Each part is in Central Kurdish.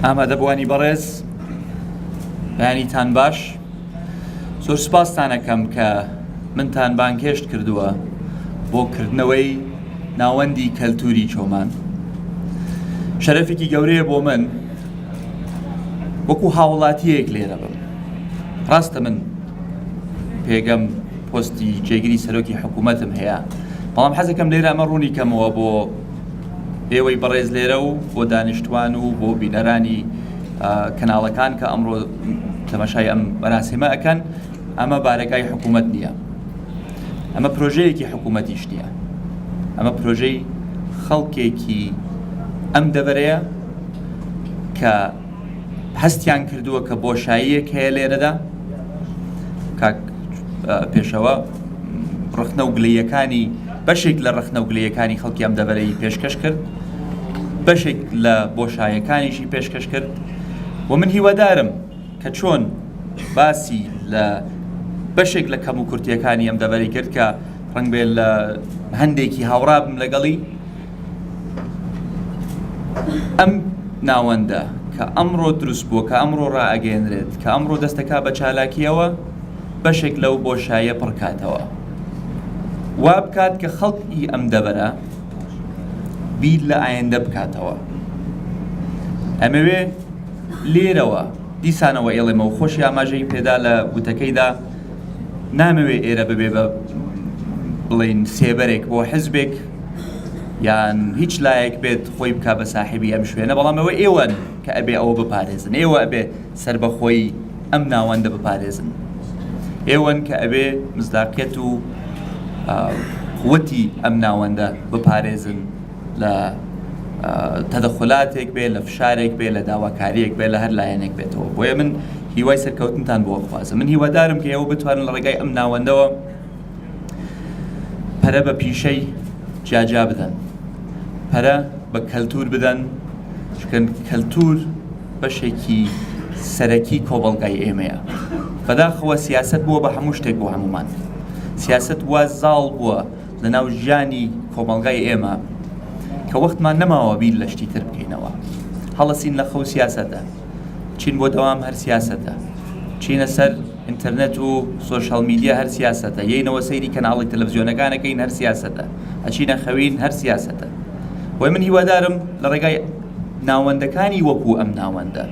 ئامادەبووانی بەڕێز بەیانیتان باش زۆر سوپاستانەکەم کە منتان بانگهێشت کردووە بۆ کردنەوەی ناوەندی کەلتوری چۆمان شەرەفێکی گەورەیە بۆ من وەکو هاوڵاتیەک لێرە بم ڕاستە من پێگەم پۆستی جێگری سەرۆکی حکوومەتم هەیە بەڵام حەزەکەم لێرە ئەمە ڕوونی کەمەوە بۆ ئێوەی بەڕێز لێرە و بۆ دانیشتوان و بۆ بینەرانی کەناڵەکان کە ئەمڕۆ تەمەشای ئەم مەراسیمە ئەکەن ئەمە بارەگای حکوومەت نییە ئەمە پرۆژەیەکی حکوومەتیش نییە ئەمە پرۆژەی خەڵکێکی ئەم دەبەرەیە کە هەستیان کردووە کە بۆشاییەک هەیە لێرەدا کاک پێشەوە ڕخنە و گلەیەکانی بەشێک لە ڕخنە و گلەیەکانی خەڵکی ئەم دەبەرەی پێشکەش کرد بەشێک لە بۆشایەکانیشی پێشکەش کرد و من هیوادارم کە چۆن باسی لە بەشێک لە کەم و کورتیەکانی ئەم دەبەری کرد کە ڕنگ بێت لە هەندێکی هاوڕابم لەگەڵی ئەم ناوەندە کە ئەمڕۆ دروست بووە کە ئەمڕۆ ڕائەگەیەنرێت کە ئەمڕۆ دەستەکا بە چالاکیەوە بەشێک لەو بۆشاییە پڕکاتەوە وا بکات کە خەڵکی ئەم دەبەرە بیر لە ئایندە بکاتەوە ئەمەوێ لێرەوە دیسانەوە ئێڵێمەوە خۆشی ئاماژەی پێدا لە وتەکەیدا نامەوێ ئێرە ببێ بە بڵین سێبەرێک بۆ حزبێک یان هیچ لایەک بێت خۆی بک بە ساحبی ئەم شوێنە بەڵام ئەوە ئێوەن کە ئەبێ ئەوە بپارێزن ئێوە ئەبێ سربەخۆی ئەم ناوەندە بپارێزن ئێوەن کە ئەبێ مزداقیت و قوتی ئەم ناوەندە بپارێزن لە تەدەخولاتێک بێ لە فشارێک بێ لە داواکاریەک بێ لە هەر لایەنێک بێتەوە بۆیە من هیوای سەرکەوتنتان بۆ خوازم من هیوادارم کە ئێوە بتوانن لە ڕێگای ئەم ناوەندەوە پەرە بە پیشەی جیاجیا بدەن پەرە بە کەلتور بدەن چکن کەلتور بەشێکی سەرەکی کۆمەڵگای ئێمەیە بەداخەوە سیاست بووە بە هەموو شتێک بۆ هەمومان سیاست وا زاڵ بووە لەناو ژیانی کۆمەڵگای ئێمە کە وەختمان نەماوە بیر لە شتی تر بکەینەوە هەڵەسین لە خەو سیاسەتە چین بۆ دەوام هەر سیاسەتە چینە سەر ئینتەرنێت و social media هەر سیاسەتە یەینەوە سەیری کەناڵی تەلەڤزیۆنەکانەکەین هەر سیاسەتە ئەچینە خەوین هەر سیاسەتە بۆی من هیوادارم لە ڕێگای ناوەندەکانی وەکو ئەم ناوەندە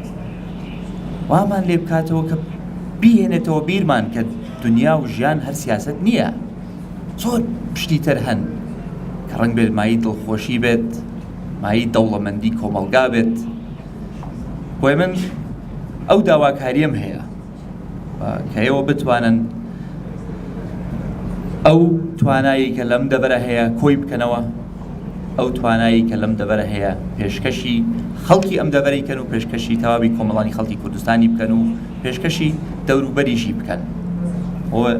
وامان لێ بکاتەوە کە بیهێنێتەوە بیرمان کە دنیا و ژیان هەر سیاست نییە زۆر شتی تر هەن کە ڕەنگ بێت مایەی دڵخۆشی بێت مایەی دەوڵەمەندی کۆمەڵگا بێت بۆیە من ئەو داواکاریەم هەیە کە ئێوە بتوانن ئەو توانایی کە لەم دەبەرە هەیە کۆی بکەنەوە ئەو توانایی کە لەم دەبەرە هەیە پێشکەشی خەڵکی ئەم دەبەری کەن و پێشکەشی تەواوی کۆمەڵانی خەڵکی کوردستانی بکەن و پێشکەشی دەوروبەریشی بکەن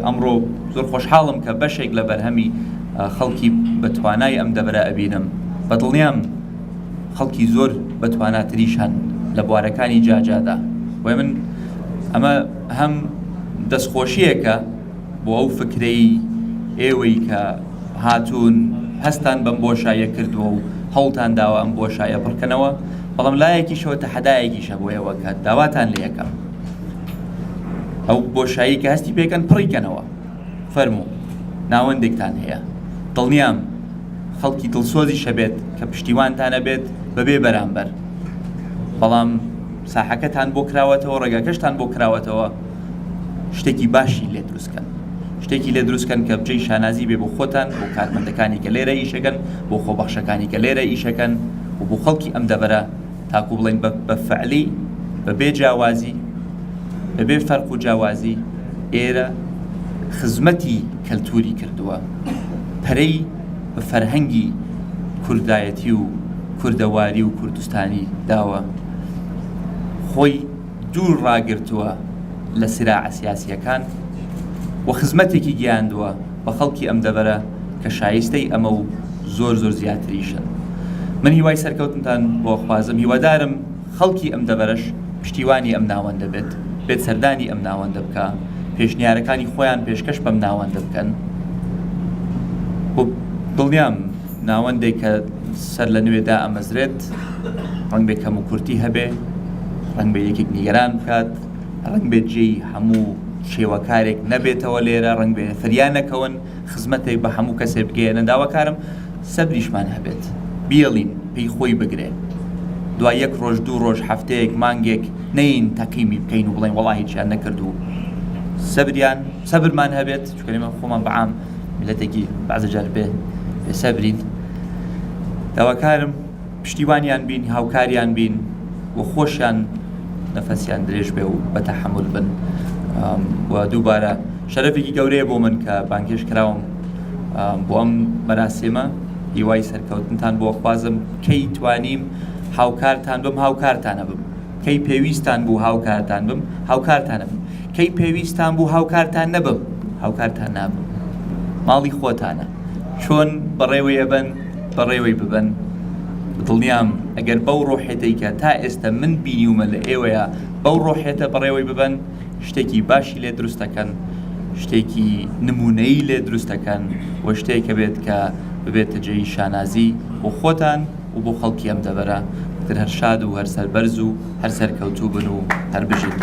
ئەمڕۆ زۆر خۆشحاڵم کە بەشێک لە بەرهەمی خەڵکی بە توانای ئەم دەبەرە ئەبینم بە دڵنیام خەڵکی زۆر بە تواناتریش هەن لە بوارەکانی جاجادا بۆیە من ئەمە هەم دەستخۆشیەکە بۆ ئەو فکرەی ئێوەی کە هاتوون هەستان بەم بۆشاییە کردووە و هەوڵتان داوە ئەم بۆشایە پڕکەنەوە بەڵام لایەکیشەوە تەحەدایەکیشە بۆ ئێوە کە داواتان لێ یەکەم ئەو بۆشایی کە هەستی پێکەن پڕیکەنەوە فەرموو ناوەندێکتان هەیە دڵنیام خەڵکی دڵسۆزیش هەبێت کە پشتیوانتان ئەبێت بەبێ بەرامبەر بەڵام ساحەکەتان بۆ کراوەتەوە ڕێگاکەشتان بۆ کراوەتەوە شتێکی باشی لێ دروستکەن شتێکی لێ دروستکەن کە بجێی شانازی بێ بۆ خۆتان بۆ کارمەندەکانی کە لێرە ئیشەکەن بۆ خۆبەخشەکانی کە لێرە ئیشەکەن و بۆ خەڵکی ئەم دەڤەرە تاکو بڵێن بە فعلی بە بێ جیاوازی بە بێ فەرق و جیاوازی ئێرە خزمەتی کەلتوری کردووە پەرەی بە فەرهەنگی کوردایەتی و کوردەواری و کوردستانی داوە خۆی دوور ڕاگرتووە لە سراعە سیاسییەکان و خزمەتێکی گەیاندووە بە خەڵکی ئەم دەڤەرە کە شایستەی ئەمە و زۆر زۆر زیاتریشن. من هیوای سەرکەوتنتان بۆ خوازم، هیوادارم خەڵکی ئەم دەڤەرەش پشتیوانی ئەم ناوەندە بێت، بێت سەردانی ئەم ناوەندە بکا، پێشنیارەکانی خۆیان پێشکەش بەم ناوەندە بکەن و دڵنیام ناوەندێک کە سەر لە نوێ دائەمەزرێت ڕەنگبێ کەموکورتی هەبێ. ڕەنگبێ یەکێک نیگەران بکات، ڕەنگبێت جێی هەموو شێوەکارێک نەبێتەوە لێرە، ڕەنگبێ فریا نەکەون خزمەتێک بە هەموو کەسێ بگەیەنن، داواکارم سەبریشمان هەبێت، بیەڵین پێی خۆی بگرێ، دوای یەک ڕۆژ دوو ڕۆژ هەفتەیەک مانگێک نەیین تەقیمی بکەین و بڵێین وەڵا هیچیان نەکرد و سەبریان سەبرمان هەبێت، چونکە ئێمە خۆمان بە عام میللەتێکی بەعزە جار بێ سەبرین، داواکارم پشتیوانیان بین هاوکاریان بین و خۆشیان نەفەسیان درێژ بێ و بە تەحەمول بن و دووبارە شەرەفێکی گەورەیە بۆ من کە بانگهێشت کراوم بۆ ئەم مەراسیمە هیوای سەرکەوتنتان بۆ خوازم کەی توانیم هاوکارتان بم هاوکارتانە بم کەی پێویستان بوو هاوکارتان بم هاوکارتانە بم کەی پێویستان بوو هاوکارتان نەبم هاوکارتان نابم ماڵی خۆتانە چۆن بەڕێوەی ئەبەن بەڕێوەی ببەن دڵنیام ئەگەر بەو ڕۆحێتەی کە تا ئێستا من بینیومە لە ئێوەیە بەو ڕۆحێتە بەڕێوەی ببەن شتێکی باشی لێ دروست دەکەن شتێکی نمونەیی لێ دروست دەکەن و شتێکە بێت کە ببێتە جێی شانازی بۆ خۆتان و بۆ خەڵکی ئەم دەڤەرە تر هەر شاد و هەر سەربەرز و هەر سەرکەوتوو بن و هەر بژین.